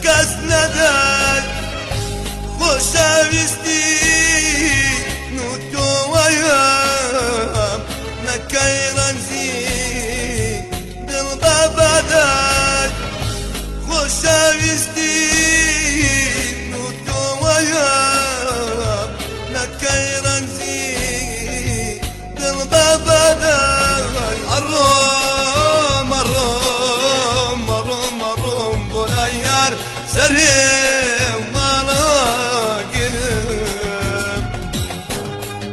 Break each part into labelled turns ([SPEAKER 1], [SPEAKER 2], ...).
[SPEAKER 1] کەس نەدات خۆشەویستی نوتۆوەیام نەکەی ڕەنجی دڵ بەبەدات خۆشەویستی نوتۆوەیام نەکەی ڕەنجی دڵ بەبەدات ئەڕۆم ئەڕۆم ئەڕۆم ئەڕۆم بۆ لای یار سەرێ ماڵاگرم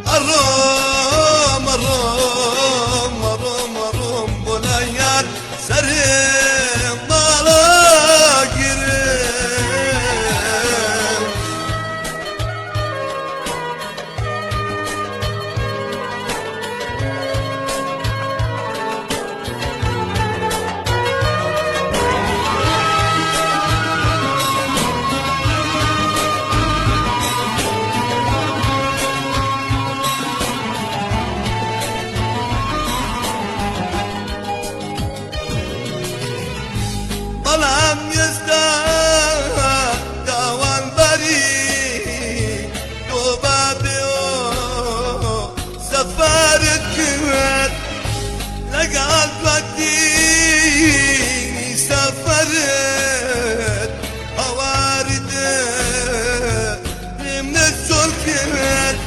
[SPEAKER 1] ئەڕۆم ئەڕۆم ئەڕۆم ئەڕۆم بۆ لای یار سەرێ ماڵاگرم. بەڵام ئێستا تاوانباری تۆ بابێ سەفارت کرد لەگەڵ پەتینی سەفەرت هەوارت منت چۆڵ کرد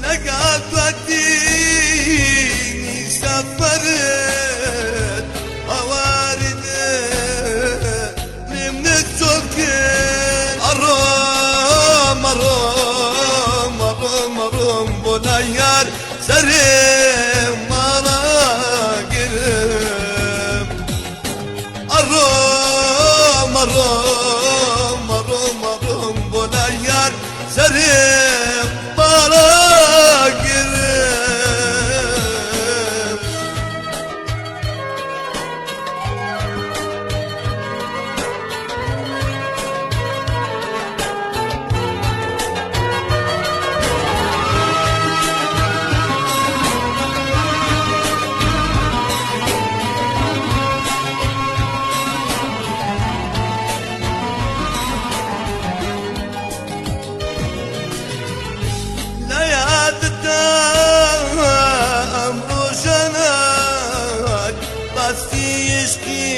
[SPEAKER 1] لەگەڵ پەتینی سەفەرت هەوارت منت چۆڵ کرد ئەڕۆم ئەڕۆم ئەڕۆم ئەڕۆم بۆ لای یار سەرێ ماڵاگرم ئەڕۆم ئەڕۆم ئەڕۆم ئەڕۆم بۆ لای یار سەرێ ماڵاگرم. لە یادتە ئەمڕۆ ژەنات باسی عشقی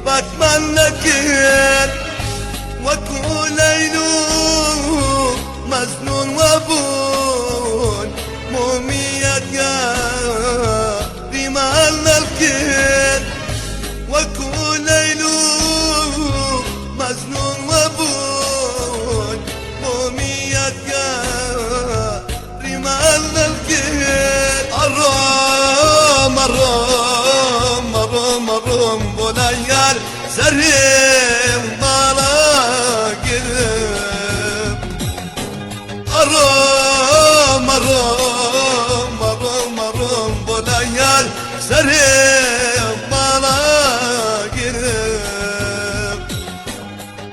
[SPEAKER 1] پاکمان نەکرد وەکو لەیل و مەجنون وەبوون مۆمیەت یاریمان نەکرد وەکو لەیل و مەجنون وەبوون مۆمیەت یاریمان نەکرد ئەڕۆم ئەڕۆم ئەڕۆم ئەڕۆم بۆ لای یار سەرێ ماڵاگرم ئەڕۆم ئەڕۆم ئەڕۆم ئەڕۆم بۆ لای یار سەرێ ماڵاگرم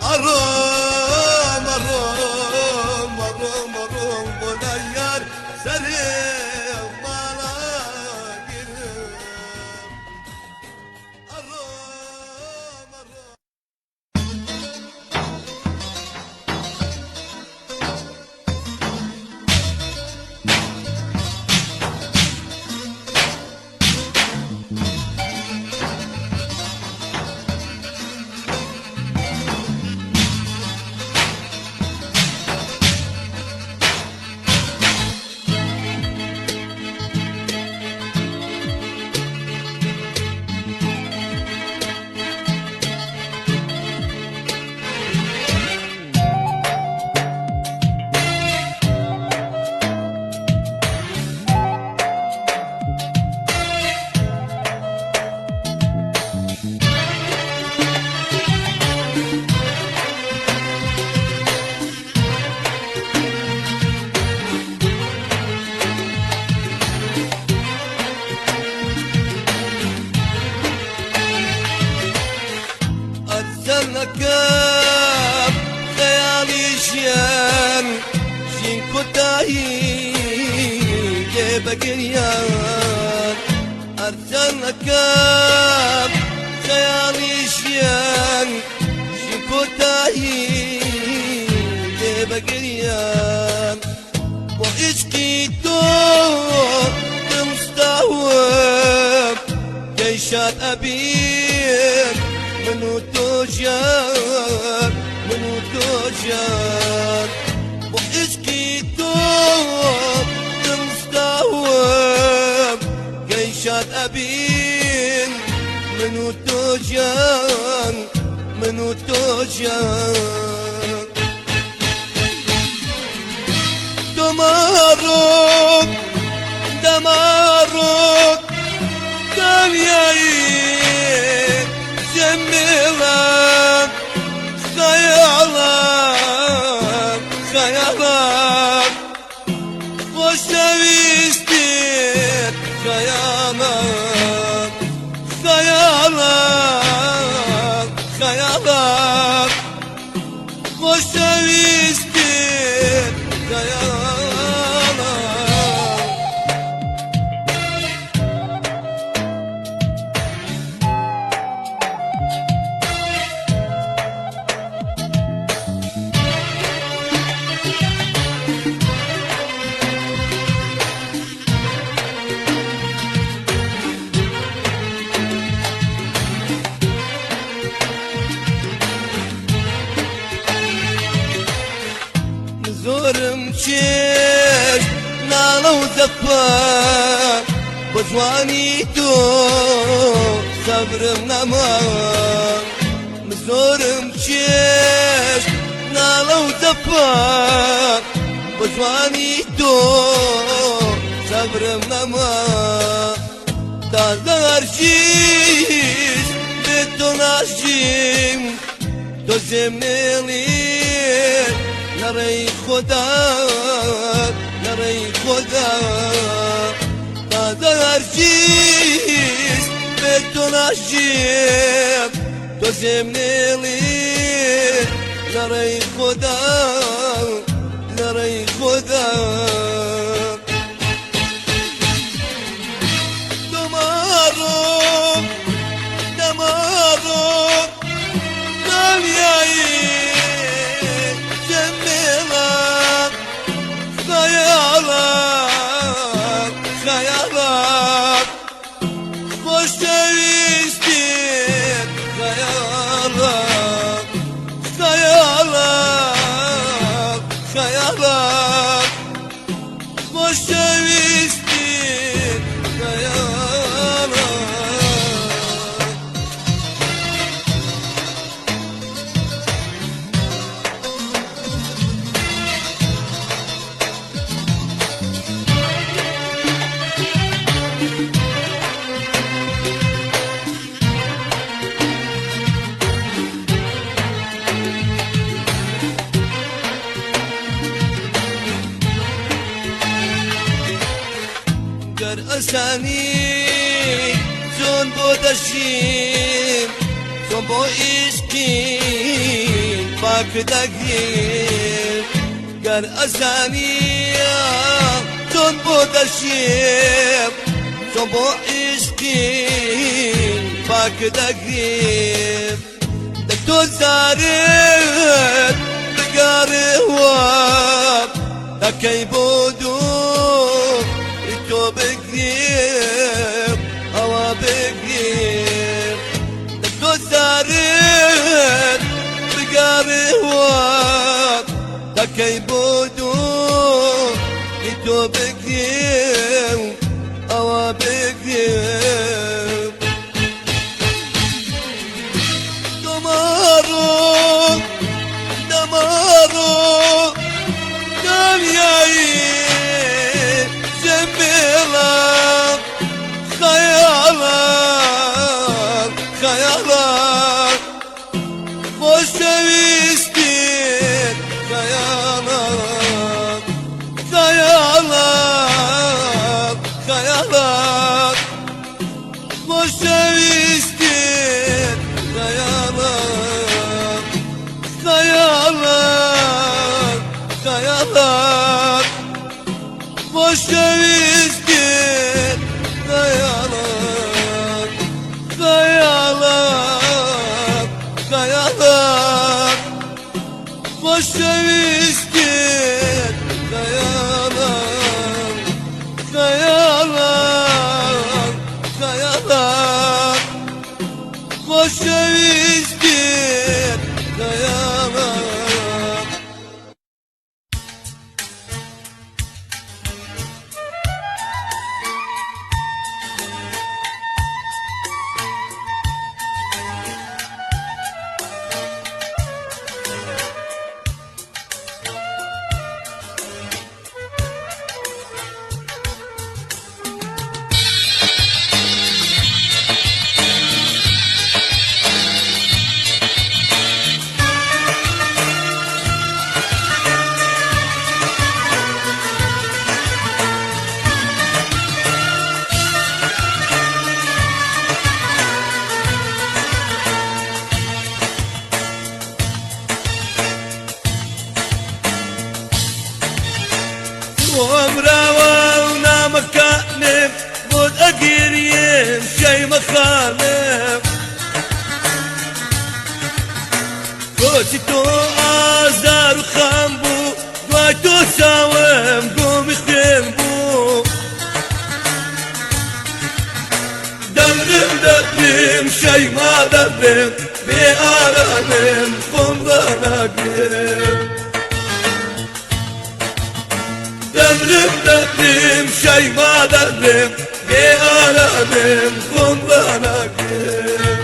[SPEAKER 1] ئەڕۆم ئەڕۆم ئەڕۆم ئەڕۆم بۆ لای یار سەرێ ماڵاگرم ئەڕۆم ئەڕۆم. ئەرسەنەکەم خەیاڵی ژیان ژین کۆتایی لێ بەگریان ئەرسەنەکەم خەیاڵی ژیان. کۆتایی دێ بەگریان بۆ عیشقی تۆ دڵستاوم گەیشات ئەبین من و تۆ ژیان من و تۆ ژیان بۆ عیشقی تۆ دڵستاوم گەیشات ئەبین من و تۆ ژیان من و تۆ ژیان دەمارۆک دەمارۆک دنیایی جەمێڵان خەیاڵان خەیاڵان خۆشەویستیت خەیاڵان خەیاڵان خەیاڵان خۆشەویستیت خەیاڵان. زۆرم چێژ ناڵە و زەفە بە جوانی تۆ سەبرم نەما. زۆرم چێژ ناڵە و زەفە بە جوانی تۆ سەبرم نەما. تازە هەرگیز بێ تۆ ناژیم، تۆ جێمێڵی لە ڕێی خۆدا، لە ڕێی خۆدا. تازە هەرگیز بێ تۆ ناژیم، تۆ جێمێڵی لە ڕێی خۆدا، لە ڕێی خۆدا. دەمارۆ دەمارۆ دنیایی جەمێڵان خەیاڵان خەیاڵان خۆشەویستیت خەیاڵان خەیاڵان خەیاڵان خۆشەویستیت خەیاڵان. گەر ئەزانی چۆن بۆ دەژیم، چۆن بۆ عیشقی پاک دەگریم. گەر ئەزانی چۆن بۆ دەژیم، چۆن بۆ عیشقی پاک دەگریم. دە تۆ زارت بگەڕێوە دەکەی بۆ دوور تۆ بگریم ئەوە بگریم. دە تۆ زارت بگەڕێوە دەکەی بۆ دوور تۆ بگریم ئەوە بگریم. دەمارۆ دەمارۆ دنیایی جەمێڵان خەیاڵان خەیاڵان خۆشەویستیت خەیاڵان خەیاڵان خەیاڵان خۆشەویستیت خەیاڵان خەیاڵان خەیاڵان خۆشەویستیت خەیاڵان خەیاڵان خەیاڵان. خۆشەویستیت خەیاڵم خەیاڵم خەیاڵم خۆشەویستیت خەیاڵم. تۆمراوە و نامەکانم بۆت ئەگیریم شەیمەخانم کۆچی تۆ ئازار و خەم بوو دوای تۆ چاوم گۆمی خوێن بوو دەمرم دەبیم شەیما دەبم بێ ئارامم خۆم ڕاناگرم دەمرم دەبیم شەیما دەبم بێ ئارامم خۆم ڕاناگرم.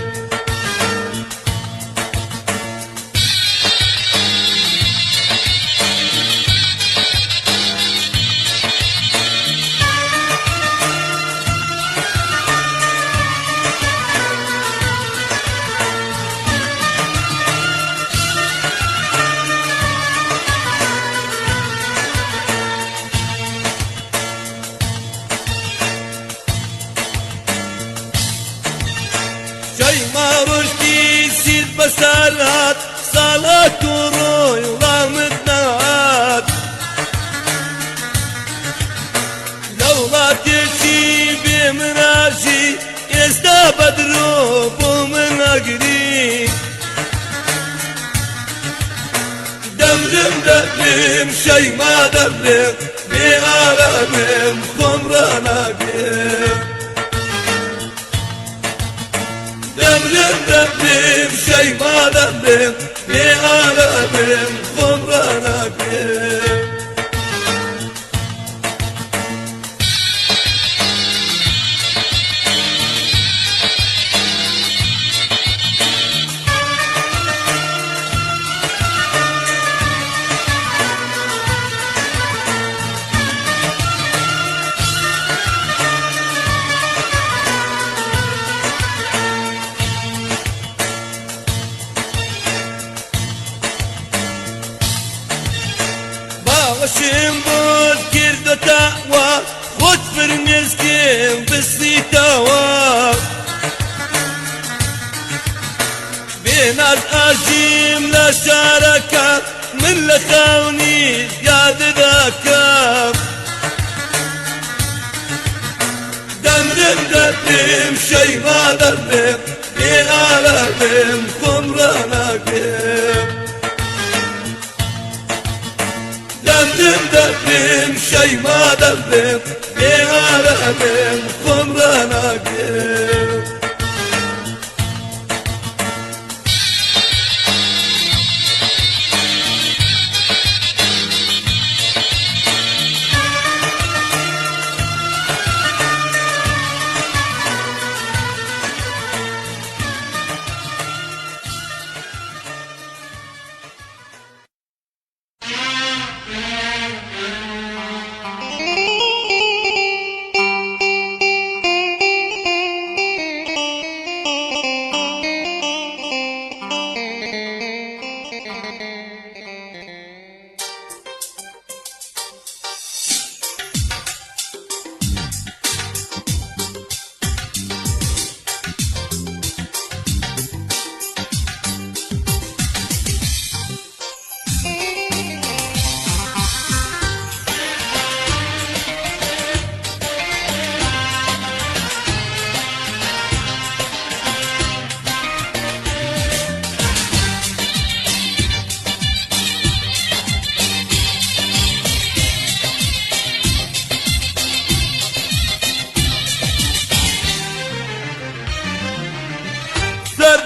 [SPEAKER 1] شەیما ڕۆژکی سیر بەسەرات ساڵات و ڕۆی وڵامت نەهات لە وڵاتێکی بێ مناژی ئێستا بە درۆ بۆ من ئەگری دەمرم دەمرم شەیما دەمرم بێ ئارامم خۆم ڕاناگرم دەمرم دەمرم شەیما دەمرم بێ ئارامم خۆم ڕاناگرم. باوەشم بۆت کردۆتەوە خۆت فرمێسکم بسیتەوە بێناز ئاژیم لە شارەکە من لە خەونی یادت دەکەم دەمرم دەمرم شەیما دەمرم بێ ئارامم خۆم ڕاناگرم دەمرم دەمرم شەیما دەمرم بێ ئارامم خۆم ڕاناگرم.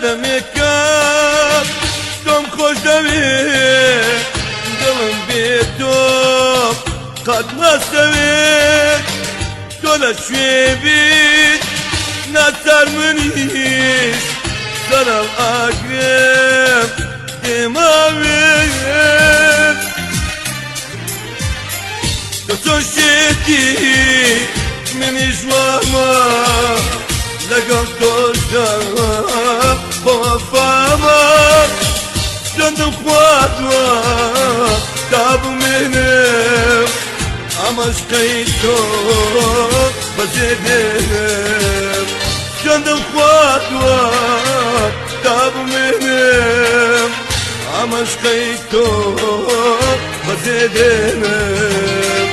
[SPEAKER 1] دەمێکە تۆم خۆش دەوێ، دڵم بێ تۆ قەت ناسەوێت. تۆ لە کوێ بیت ناچار منیش سەرم ئاگرم دێماوێت. تۆ چۆن شێتی منیش وامە، لەگەڵ تۆشدا بەوەفامە. سوێندم خواردووە تا بمێنم، ئەمەشقەی تۆ بەجێ دێنم. سوێندم خواردووە تا بمێنم، ئەمەشقەی تۆ بەجێ دێنم.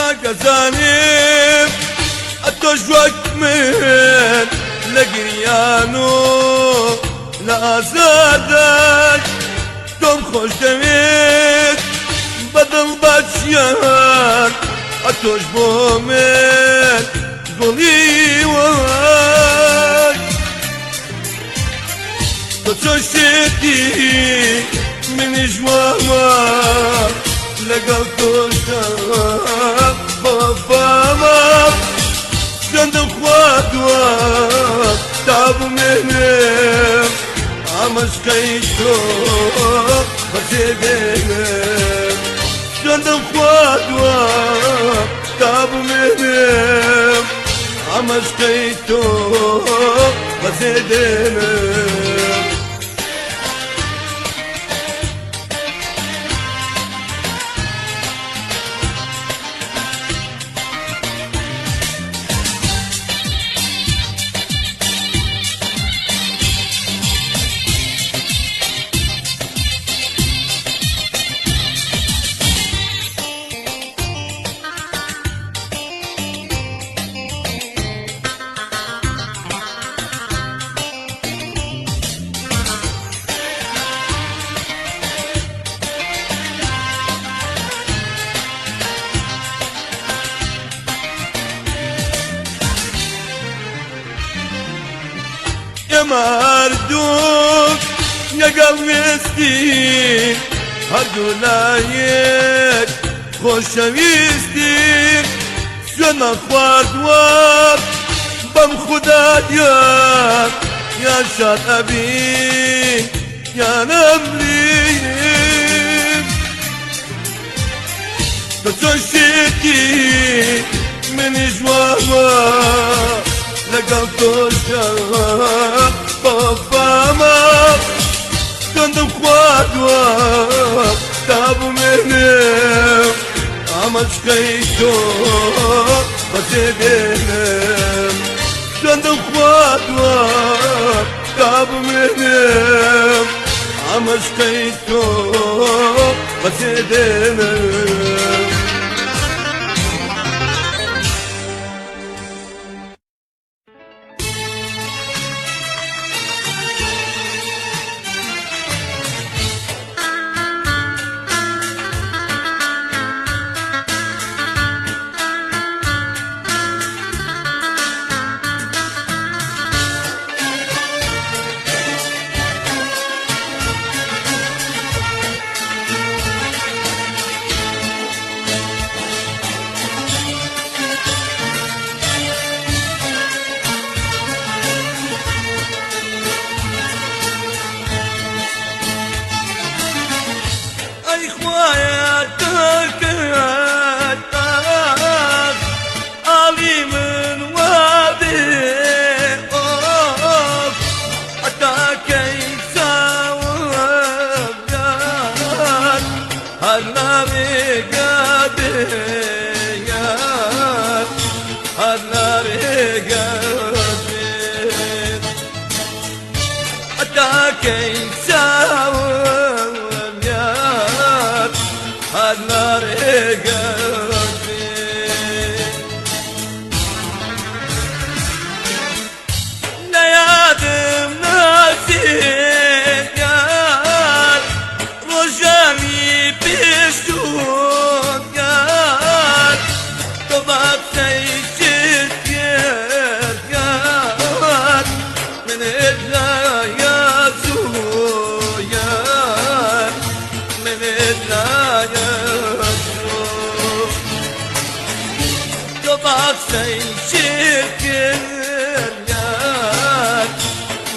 [SPEAKER 1] تاکەزانیم ئەتۆش وەک من لە گریان و لە ئازادای، تۆم خۆش دەوێت بەدڵ بەچیان، ئەتۆش بۆ من گوڵی وای. تۆ چۆن شێتی منیش وامە، لەگەڵ تۆشدا بەوەفامە. سوێندم خواردووە تا بمێنم، ئەمەشقەی تۆ بەجێ بێنم. سوێندم خواردووە تا بمێنم، ئەمەشقەی تۆ بەجێ دێنم. ئێمە هەردووک لەگەڵ وێستی، هەردوو لایەک خۆشەویستی. سوێنمان خواردووە بەم خودایە، یان شاد ئەبین یان ئەمرین. تۆ چۆن شێتی منیش وامە، لەگەڵ تۆشدا بەوەفامە. سوێندم خواردووە تا بمێنم، ئەمەشقەی تۆ بەجێ بێنم. سوێندم خواردووە تا بمێنم، ئەمەشقەی تۆ بەجێ دێنم. ئەی خوایە تاکەت ئاڵی من وابێ، ئۆف ئەتاکەی چاوم هەر لە ڕێگا بێ یار، هەر لە ڕێگا بێ. هەتا کەی چاوم یار، هەر لە ڕێگا بێ. لە یادم ناچێت یار، ڕۆژانی پێشوو یار، تۆ بە قسەی شت کرد یار، منت لایە زوو یار، منت لایە زوو. تۆ بە قسەی شت کرد یار،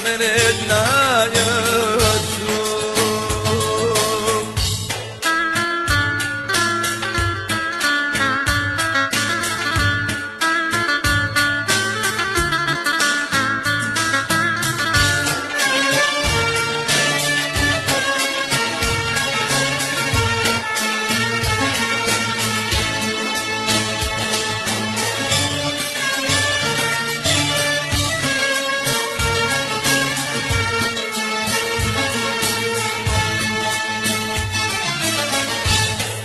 [SPEAKER 1] منت لایە زوو.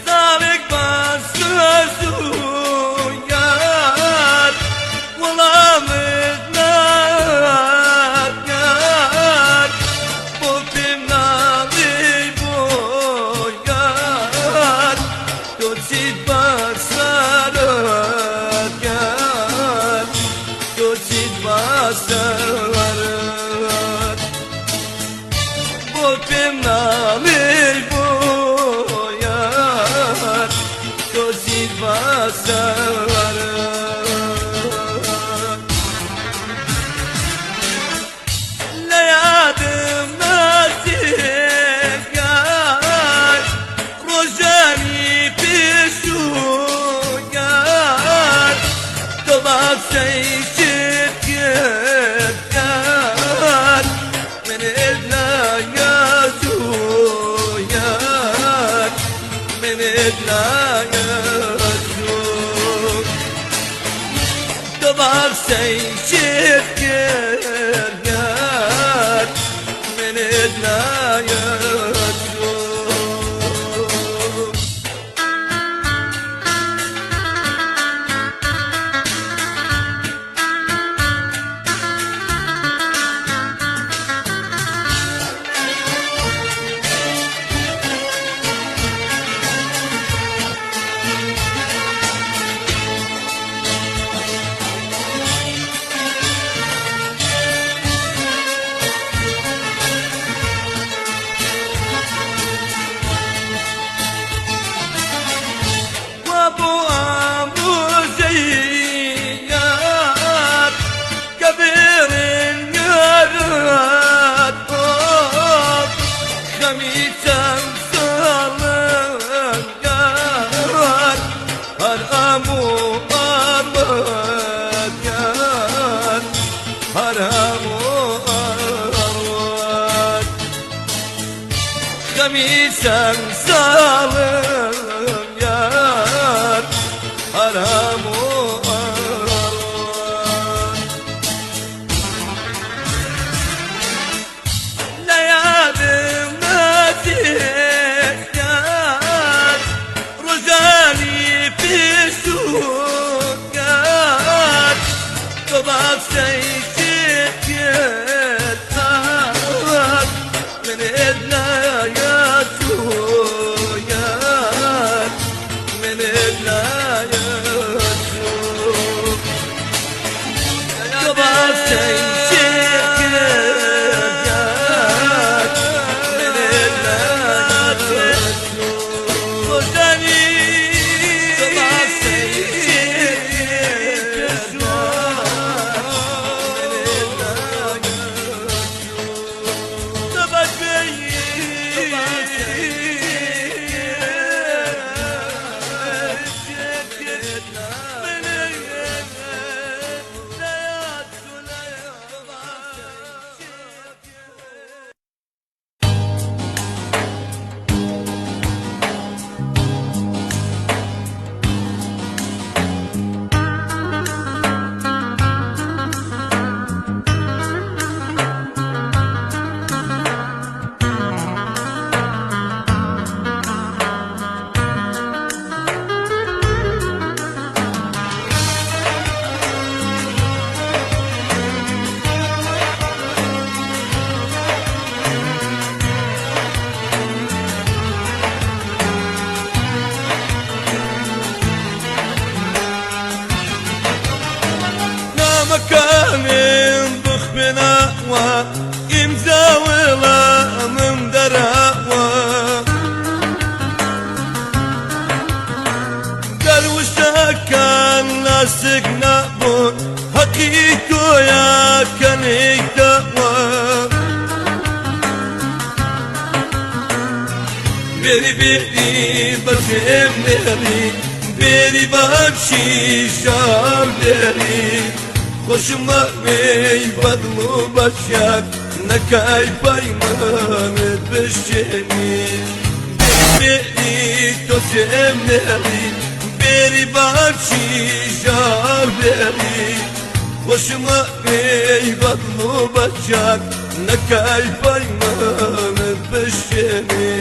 [SPEAKER 1] ساڵێک باسەزوو یار، وەڵامت نات یار، بۆ پێم ناڵێی بۆ یار، تۆ چیت بەسەرت یار، تۆ چیت بەسەرت، بۆ پێم ناڵێی بۆ یار، تۆ چیت بەسەرت. لە یادم ناچێت یار، ڕۆژانی پێشوو یار، تۆ بە قسەی شت کرد یار، منت لایە زوو یار، منت لایە زوو. تۆ بە قسەی شت کرد یار، منت لایە زوو. وابۆ ئامۆزەی یار کە بێڕن یارات، خەمی چەند ساڵم یار، هەر هەموو ئاڕوات یار، هەر هەموو ئاڕوات. خەمی چەند ساڵم یار، هەر هەموو ئاڕوات. لە یادم ناچێت یار، ڕۆژانی پێشوو یار، تۆ بە قسەی شت کرد یار، منت لایە زوو یار، ئیمزا وەڵامم دەرەوە. گەر وشەکان ناسک نەبوون هەقی تۆیە کە نەیتەوە. بێری بێری بەجێم نێڵی بێری باشی ژاو لێری خۆشمەوێی بەدڵ و بەشیاک نەکای پەیمانت بشکێنی. بێری تۆ جێم نێڵی بێری باشی ژاو لێری خۆشمەوێی بەدڵ و بەشیاک نەکای پەیمانت بشکێنی.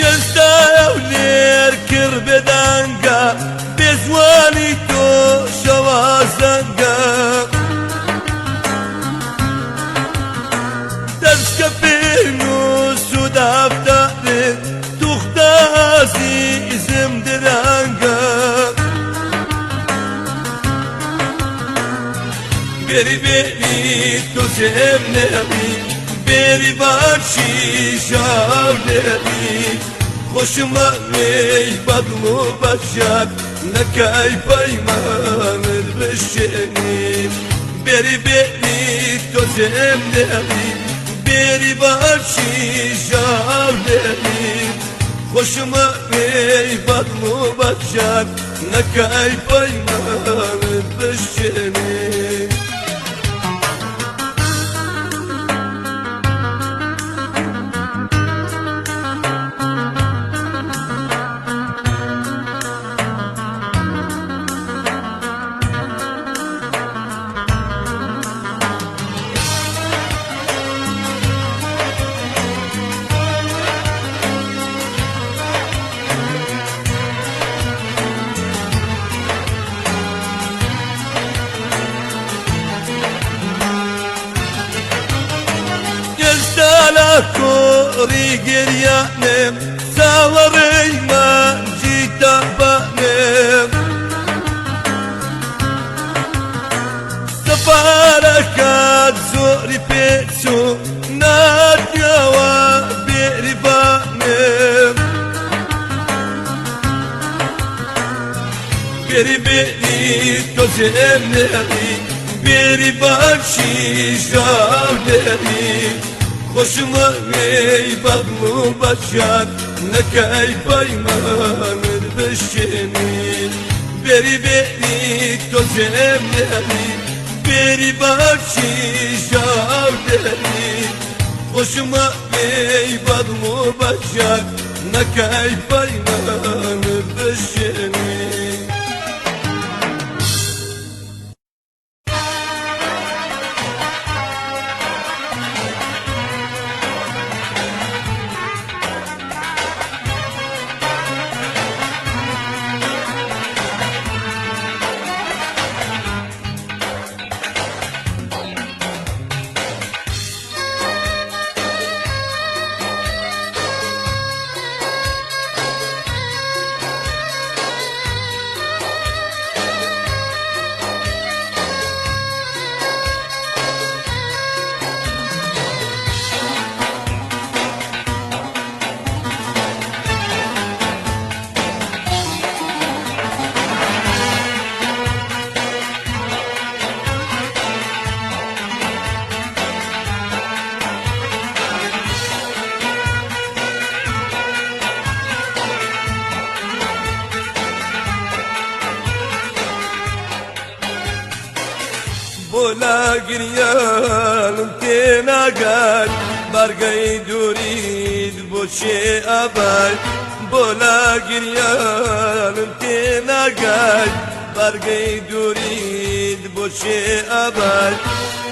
[SPEAKER 1] ئێستا هەولێر کڕ بێدەنگە بێزوانی تۆ شەوا زەنگە. دەستکە پێنووس و دەفتەرێ توختە ئازیزم درەنگە. بێری بێری تۆ جێم نێڵی بێری باشی ژاو لێری خۆشمەوێی بەدڵ و بەشیاک نەکای پەیمانت بشکێنی. بێری بێری تۆ جێم نێڵی بێری باشی ژاو لێری خۆشمەوێی بەدڵ و بەشیاک نەکای پەیمانت بشکێنی. ئێستا لە کۆڕی گریانم چاوەڕێی مانگی تابانم. سەفارەکەت زۆری پێچوو ناتیاوە بێریبانم. بێری بێری تۆ جێم نێڵی بێری باشی ژاو لێری خۆشمەوێی بەدڵ و بەشیاک نەکای پەیمانت بشکێنی. بێری بێری تۆ جێم نێڵی بێری باشی ژاو لێری خۆشمەوێی بەدڵ و بەشیاک نەکای پەیمانت بشکێنی. بۆ لا گریانم تێناگات بارگەی دووریت بۆ چێ ئابات. بۆ لا گریانم تێناگات. بارگەی دووریت بۆ چێ ئەبەر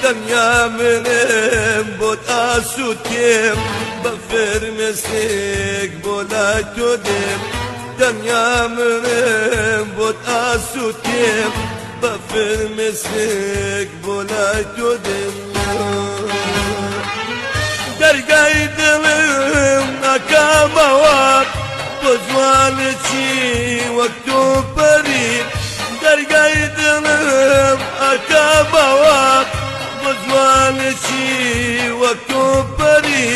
[SPEAKER 1] تەنیا منم بۆت ئاسووتێم بە فرمێسک بۆ لای تۆ دێم تەنیا منم بۆت ئاسووتێم بە فرمێسک بۆ لای تۆ دێم دەرگای دڵم ئەکامەوە بۆ جوانێکی وەک تۆ پەری دەرگای دڵم ئەکامەوە بۆ جوانێکی وەک تۆ پەری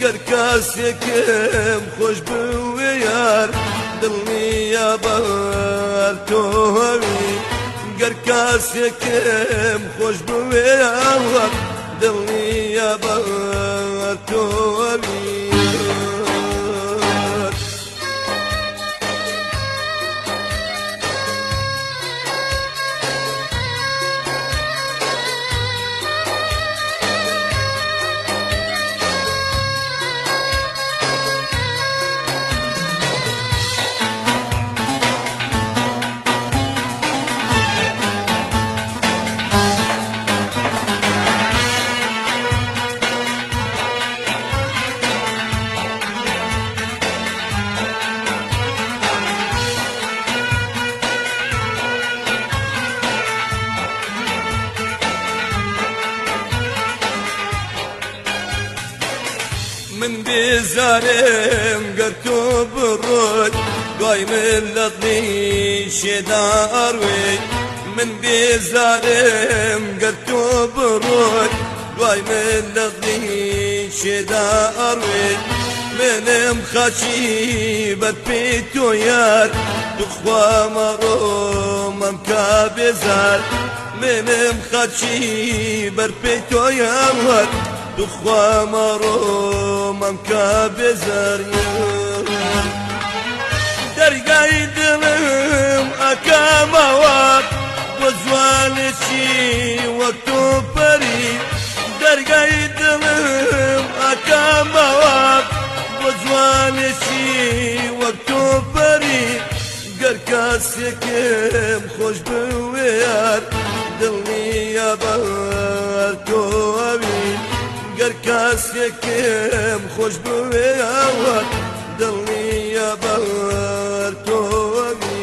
[SPEAKER 1] گەر کاسێکم خۆش بوێ یار دڵنیا بەر تۆ هەوی گەر کاسێکم خۆش بوێ یار دڵنیا بەر تۆ هەوی. من بێزارم گەر تۆ بڕۆیت دوای من لە دڵی شێدا ئەڕوێی من بێزارم گەر تۆ بڕۆیت دوای من لە دڵی شێدا ئەڕوێی منم خاچی بەر پێی تۆ یار توخوا مەڕۆ مەمکە بێزار منم خاچی بەر پێی تۆ یار توخوا مەڕۆ مەمکە بێزار دەرگای دڵم ئەکامەوە بۆ جوانێکی وەک تۆ پەری دەرگای دڵم ئەکامەوە بۆ جوانێکی وەک تۆ پەری گەر کاسێکم خۆش بوێ یار دڵنیا بەر تۆ ئەوی گەر کاسێکم خۆش بوێ یار دڵنیا بەر تۆ ئەوی.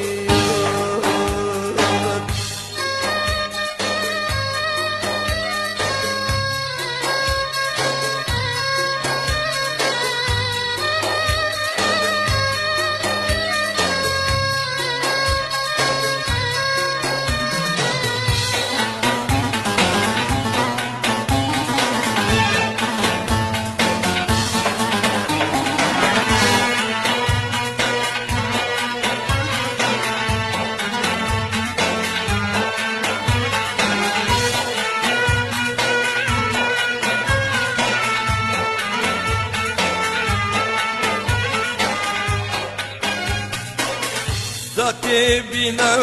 [SPEAKER 1] ساتێ بینا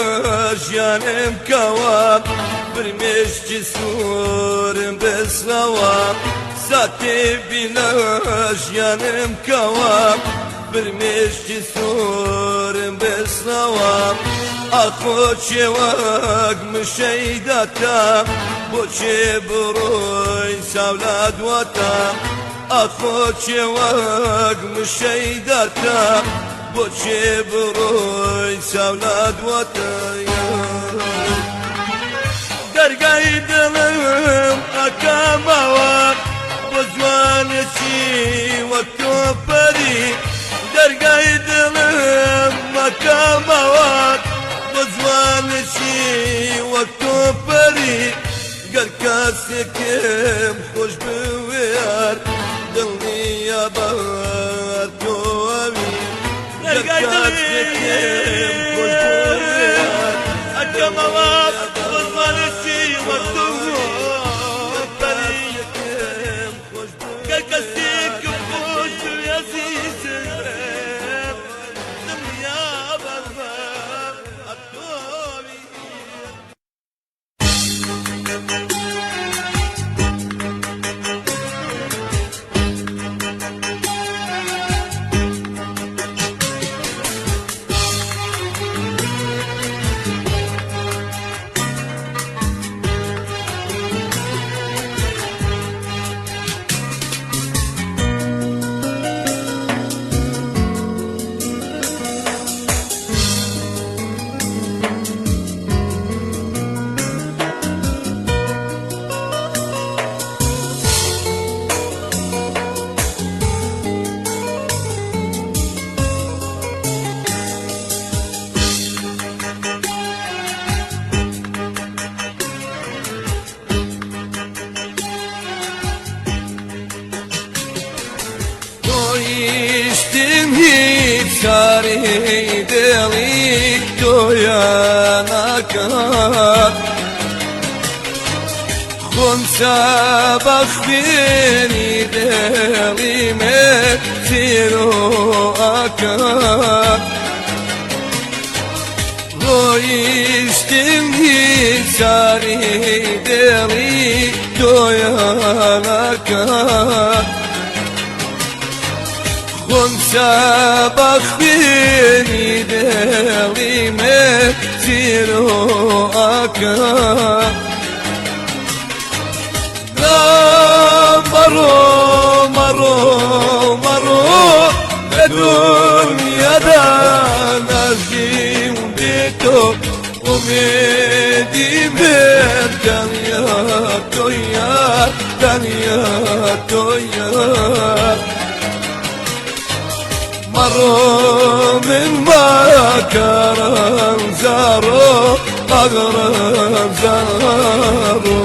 [SPEAKER 1] ژیانم کەوە فرمێشکی سوورم بسەوە ساتێ بینا ژیانم کەوە فرمێشکی سوورم بسەوە ئاخۆ چێوەک مشەیداتا بۆ چێ بڕۆی چاولا دواتا ئاخۆ چێوەک مشەیداتا بۆ چێ بڕۆی چاولا دواتا دەرگای دڵم ئەکامەوە بۆ جوانێکی وەک تۆ پەری دەرگای دڵم ئەکامەوە بۆ جوانێکی وەک تۆ پەری گەر کاسێکم خۆش بوێ یار دڵنیا بەر تۆ ئەوی
[SPEAKER 2] دەرگای
[SPEAKER 1] کاسێکم خۆش بوێ یار
[SPEAKER 2] ئەکەمەوە بۆ جوانێکی وەک تۆ پەری
[SPEAKER 1] کاسێکم خۆش بوێ
[SPEAKER 2] گەر کەسێکم خۆش بوێ ئەزیزم دڵنیا بەر ئەتۆوی.
[SPEAKER 1] ڕۆیشتم هیچ چارەی دڵی تۆیان ناکات. خۆم بە خوێنی دڵی من تێرۆ ئەکات. ڕۆیشتم هیچ چارەی دڵی تۆیان ناکات. خۆم بە خوێنی دڵی من تێرۆ ئەکات. مەڕۆ مەڕۆ مەڕۆ لە دنیادا ناژیم بێ تۆ، ئومێدی من تەنیا تۆیە، تەنیا تۆیە. مەڕۆ من ماکەرم زارۆ ئەغرم زارۆ.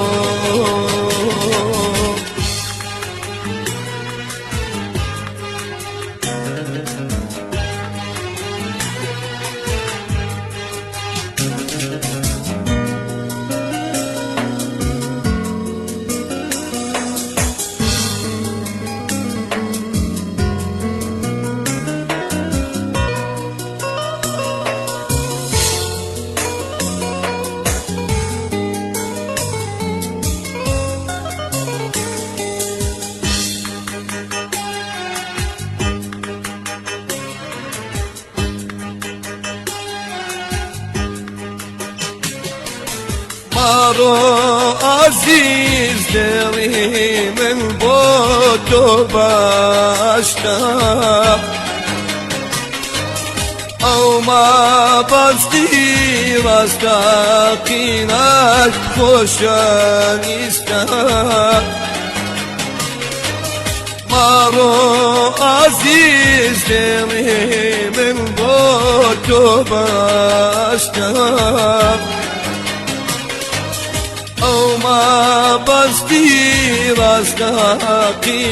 [SPEAKER 1] مەڕۆ ئازیز دڵی من بۆ تۆ باشتە، ئەو مابەستی ڕاستەقینەش خۆشەویستە. مەڕۆ ئازیز دڵی من بۆ تۆ باشتە، ئەو مابەستی ڕاستەقینەت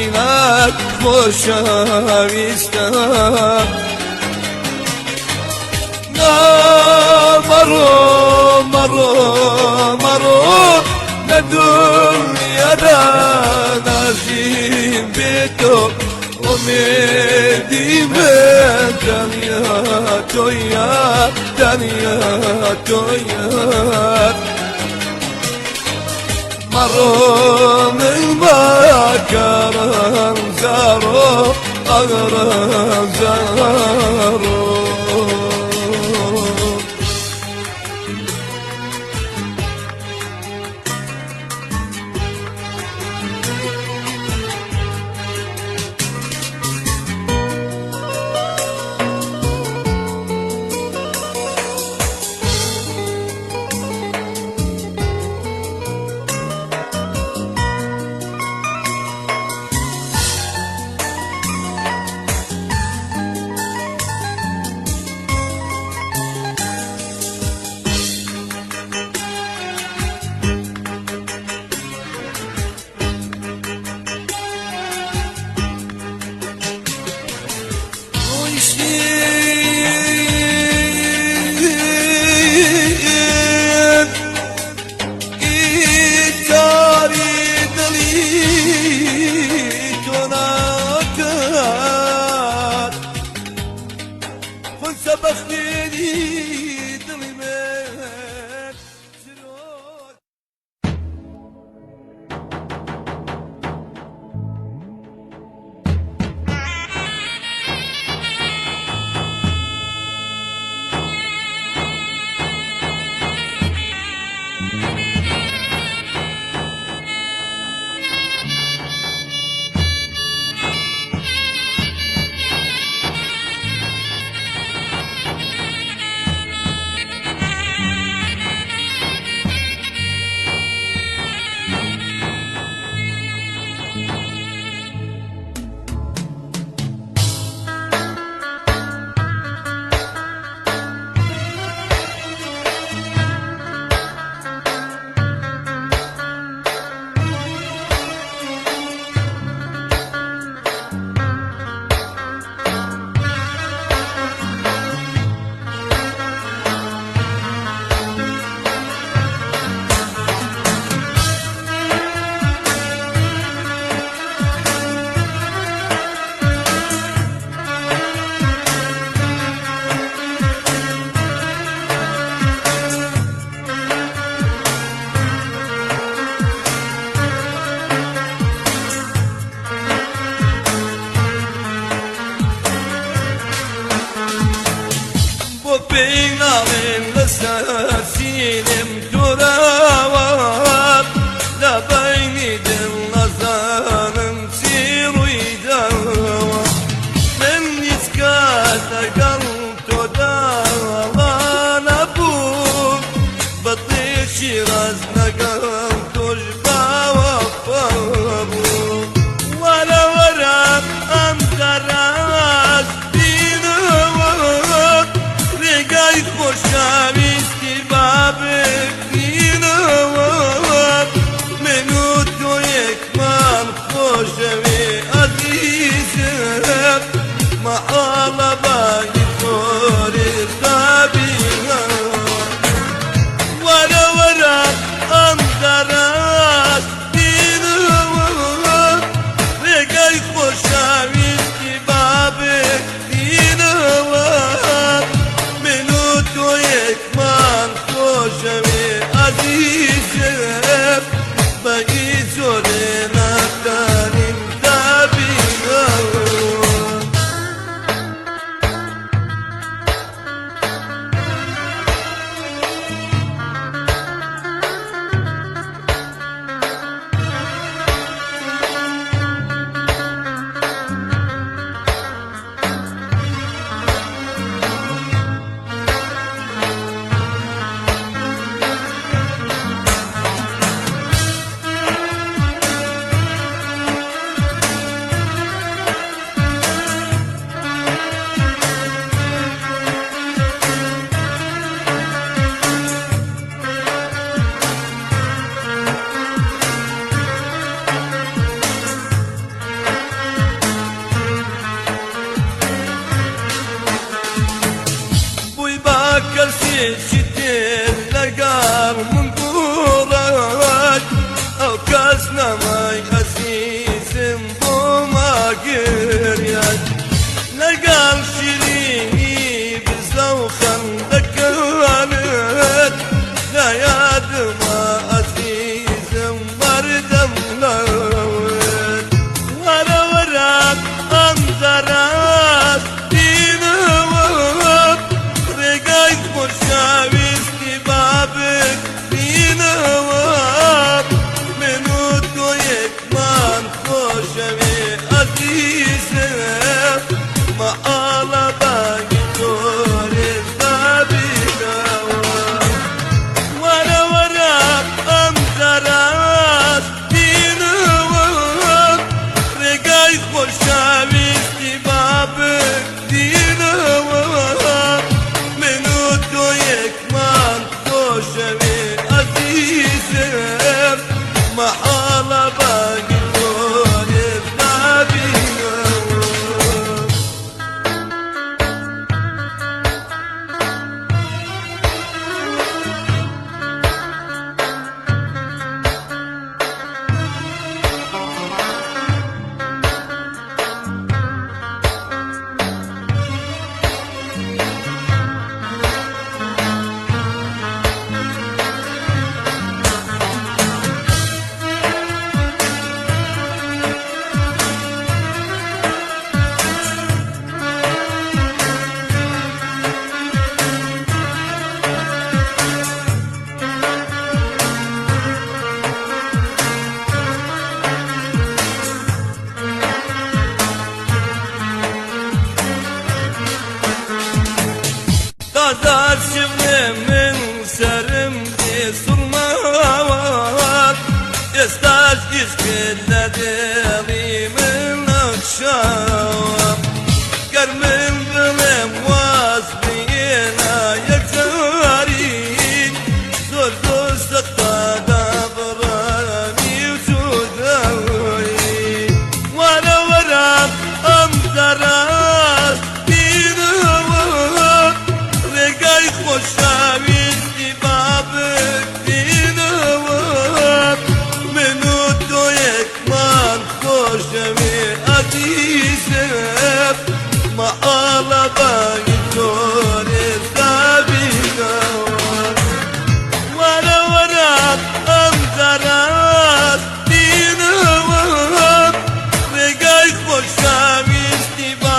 [SPEAKER 1] خۆشەویستە. مەڕۆ مەڕۆ مەڕۆ لە دنیادا ناژیم بێ تۆ، ئومێدی من تەنیا تۆیە، تەنیا تۆیە. مەڕۆ من ماکەرم زارۆ ئەغرم زارۆ. پێی ناڵێن لەسەر سینم تۆراوە، لە بەینی دڵ نەزانم چی ڕووی داوە. من هیچ کات لەگەڵ تۆدا وەڵا نەبووم، بە دڵێکی ڕاست لەگەڵ تۆش باوەفا بووم. وەرە وەرە ئەم جارەش بینەوە، ڕێگای خۆشەویستی با بگرینەوە. من و تۆ یەکمان خۆشەوێ ئەزیزم، مەحاڵە بانگی زۆری دابینەوە. وەرە وەرە ئەم جارەش بینەوە، ڕێگای خۆشەویستی با بگرینەوە. من و تۆ یەکمان خۆشەوێ ئەزیزم، بە هیچ جۆرێ ناتوانین دابینەوە. بووی با کەسێکی تر لەگەڵ من گوڕات، ئەو کەس نەمای ئەزیزم بۆ ماگریان. لەگەڵ شیرینی بزە و خەندەکانت، لە یادمە ئەزیزم بەردەم لاوت. وەرە وەرە ئەم جارەش بینەوە، ڕێگای خۆشەویستی با بگرینەوە. من و تۆ یەکمان خۆشەوێ ئەزیزم، مەحاڵە بانگی زۆرێ دابینەوە. وەرە وەرە ئەم جارەش بینەوە، ڕێگای خۆشەویستی با بگرینەوە. من و تۆ یەکمان خۆشەوێ ئەزیزم، مەحاڵە بانگی زۆرێ دابینەوە. تازار من سەرم دێ سوڕماوە، ئێستاش ئیشکت لە دڵی من نەخشاوە. گەر من بڵێم واز بهێنە یەکجاری، زۆر زۆر سەختە دابڕانی و جودایی. وەرە وەرە ئەم جارەش بینەوە، ڕێگای خۆشەویستی با بگرینەوە. من و تۆ یەکمان خۆشەوێ ئەزیزم، مەحاڵە بانگی زۆرێ دابینەوە. وەرە وەرە ئەم جارەش بینەوە، ڕێگای خۆشەویستی با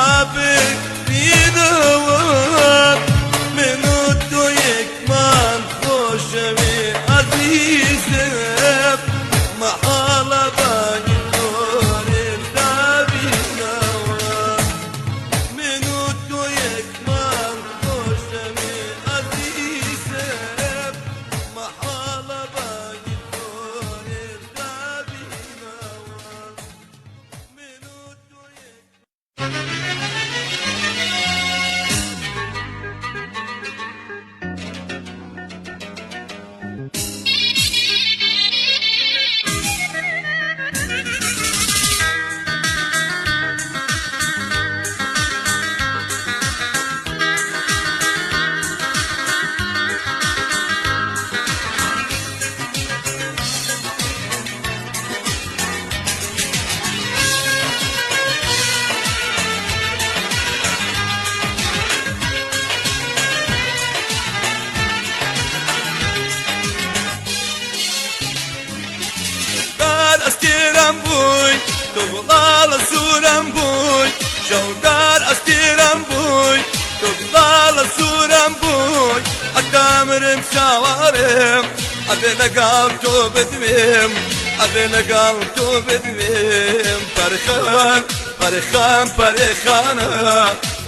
[SPEAKER 1] شەوگار ئەستێرەم بووی تۆ گوڵاڵە سوورەم بووی هەتا مرم چاوەڕێم ئەبێ لەگەڵ تۆ بدوێم ئەبێ لەگەڵ تۆ بدوێم پەرخان پەرخان پەرخانە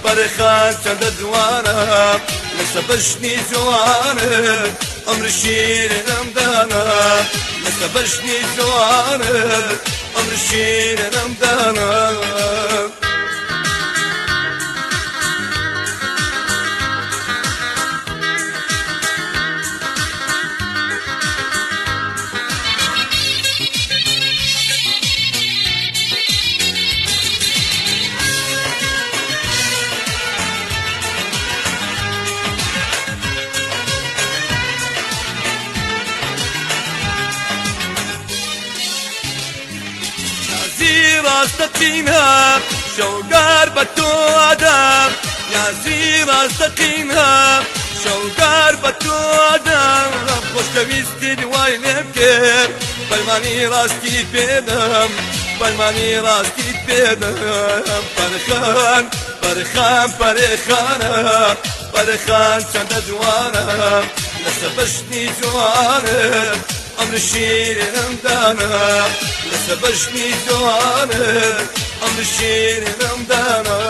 [SPEAKER 1] پەرخان چەندە جوانە لەسە بەژنی جوانت عمر شیرینم دانا لەسە بەژنی جوانت عمر شیرینم دانا. ڕاستەقینە شەوگار بە تۆ ئادەم نازی ڕاستەقینە شەوگار بە تۆ ئادەم خۆشەویستی وای لێ بکرد فەرمانی ڕاستی پێدەم فەرمانی ڕاستی پێدەم پەرخان پەرخان پەرخانە پەرخان چەندە جوانە لەسە بەژنی جوانت عمر شیرینم دانا لەسە بەژنی جوانت عمر شیرینم دانا.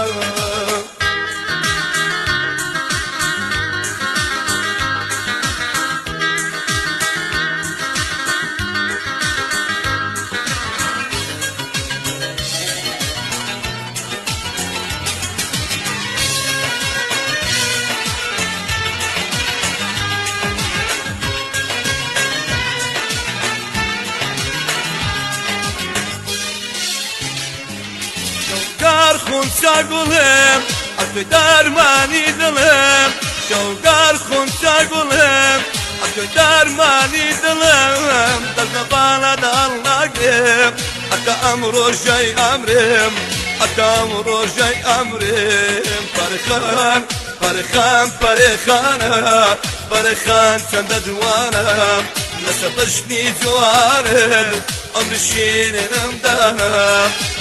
[SPEAKER 1] شەوگار خونچا گوڵم ئەتۆ دەرمانی دڵم شەوگار خونچا گوڵم ئەتۆ دەرمانی دڵم دەست لە باڵەدا هەڵناگرم ئەتە ئەمڕۆ ژای ئەمرم ئەتە ئەمڕۆ ژای ئەمرم پەرخان پەرخان پەرخانە پەرخان چەندە جوانە لەسە بەژنی جوانت عمر شیرینم دانا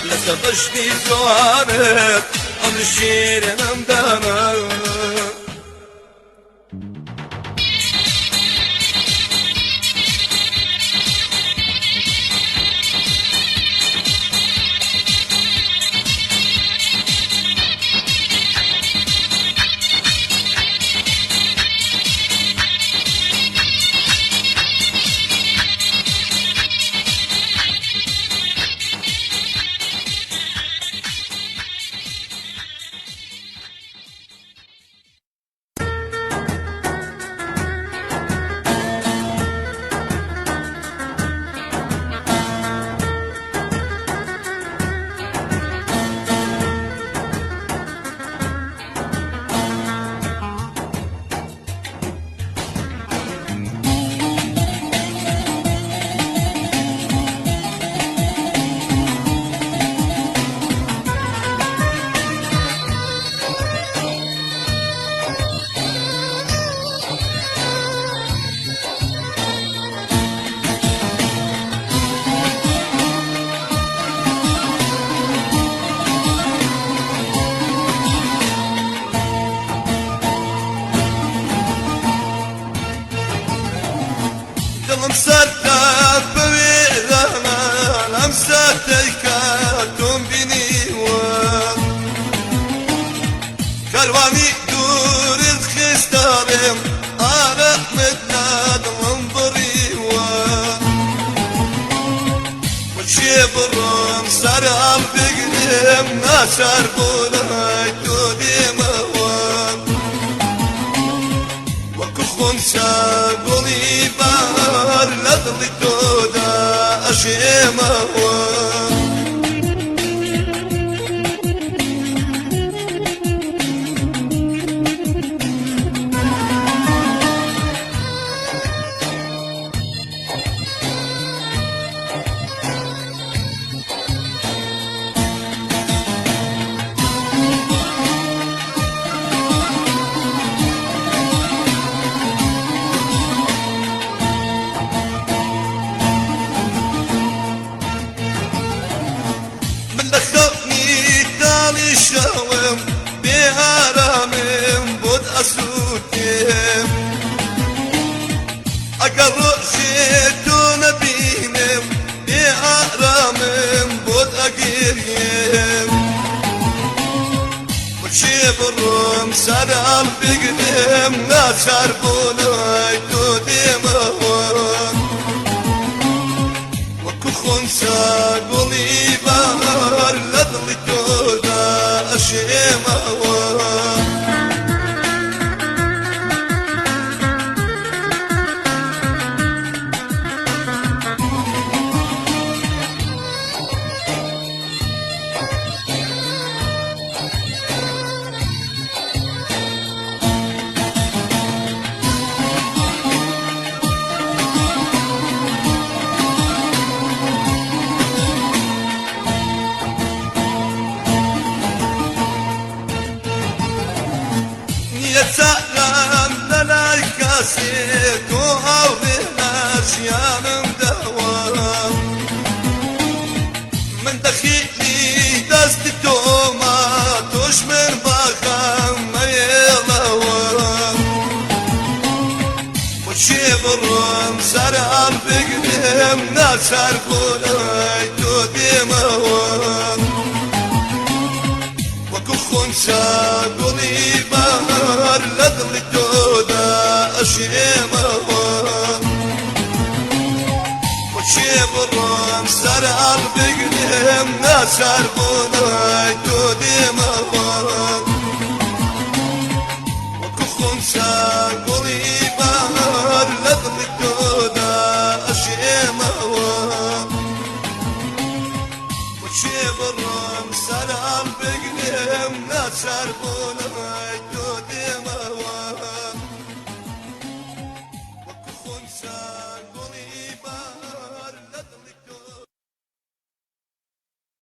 [SPEAKER 1] لەسە بەژنی جوانت عمر شیرینم دانا. دڵم سەرتا بەوێرانە لەم ساتەی کە تۆم بینیوە کاروانی دوورت خستاڕێم ئارەحمت لە دڵم بڕیوە وەچێ بڕۆم سەرام بگرم ناچار بۆ لای تۆ دێمەوە وەکو خونچە گوڵی بار لە دڵی تۆدا ئەژێمەوە. خەوم بێ ئارامم بۆت ئەسووتێم ئەگەر ڕۆژێ تۆ نەبینم بێ ئارامم بۆت ئەگریم بچێ بڕۆم سەرام بگرم ناچار بوونای تۆ دێمەوە وەکو خونچە گوڵی بەهار لە دڵی تۆدا ئەشێمەوە. نیەچارم لەلای کەسێ تۆ هاوڕێ لە ژیانم داوام من دەخیلی دەستی تۆما تۆش من باخەم مەیێڵەوە بۆچێ بڕۆم سەرام بگرم ناچار بوونای تۆ دێمەوە وەکو خونچە گوڵی بەهار لە دڵی تۆدا ئەشێمەوە بۆچێ بڕۆم سەرام بگرم ناچار بوونای تۆ دێمەوە وەکو خونچە گوڵی بەهار لە دڵی تۆدا ئەشێمەوە بۆچێ بڕۆم سەرام بگرم ناچار بوونای